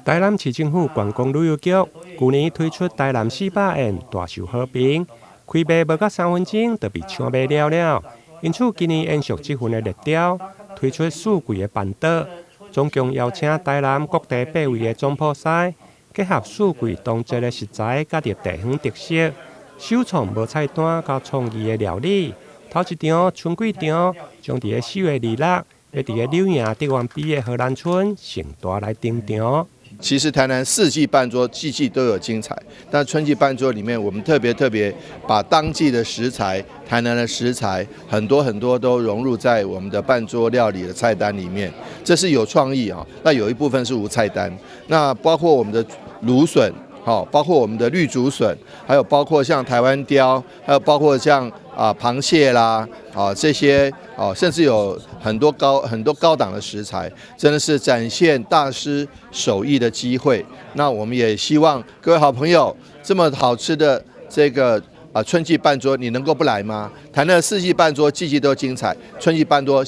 台南市政府觀光旅遊局舊年推出台南四百宴大受好評，開賣無到3分鐘就被搶賣了了。因此今年延續這份的熱潮，推出四季的辦桌，總共邀請台南各地八位的總鋪師，結合四季當節的食材，佮著地方特色，首創無菜單佮創意的料理。頭一場春季場將佇咧4月26，欲佇咧柳營竹園邊的荷蘭村盛大來登場。其實台南四季辦桌，季季都有精彩。但春季辦桌裡面，我們特別特別把當季的食材、台南的食材很多很多都融入在我們的辦桌料理的菜單裡面，這是有創意啊。那有一部分是無菜單，那包括我們的蘆筍，好，包括我們的綠竹筍，還有包括像台灣鯛，還有包括像螃蟹啦，啊這些啊，甚至有很多高檔的食材，真的是展現大師手藝的機會。那我們也希望各位好朋友，這麼好吃的這個春季辦桌，你能夠不來嗎？台南四季辦桌，季季都精彩，春季辦桌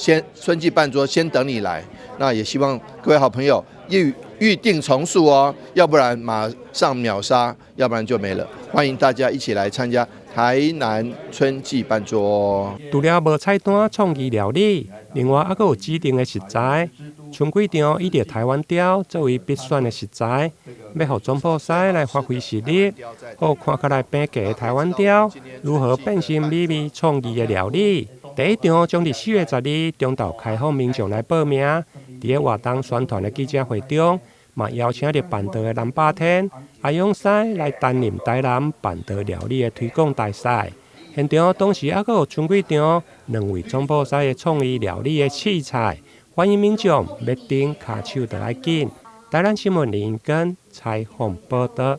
先等你來。那也希望各位好朋友預訂從速哦，要不然馬上秒殺，要不然就沒了。歡迎大家一起來參加台南春季辦桌。除了無菜單創意料理，另外猶閣有指定的食材。春季場以著台灣鯛作為必選的食材，欲予總鋪師來發揮實力，予看起來平價的台灣鯛如何變成美味創意的料理。第一場將佇4月12中晝開放民眾來報名。佇咧活動宣傳的記者會中，嘛邀請著辦桌的南霸天阿勇師來擔任台南辦桌料理的推廣大使。現場當時猶閣有春季場兩位總鋪師的創意料理的試菜，歡迎民眾欲頂跤手就愛緊。台南新聞林根採訪報導。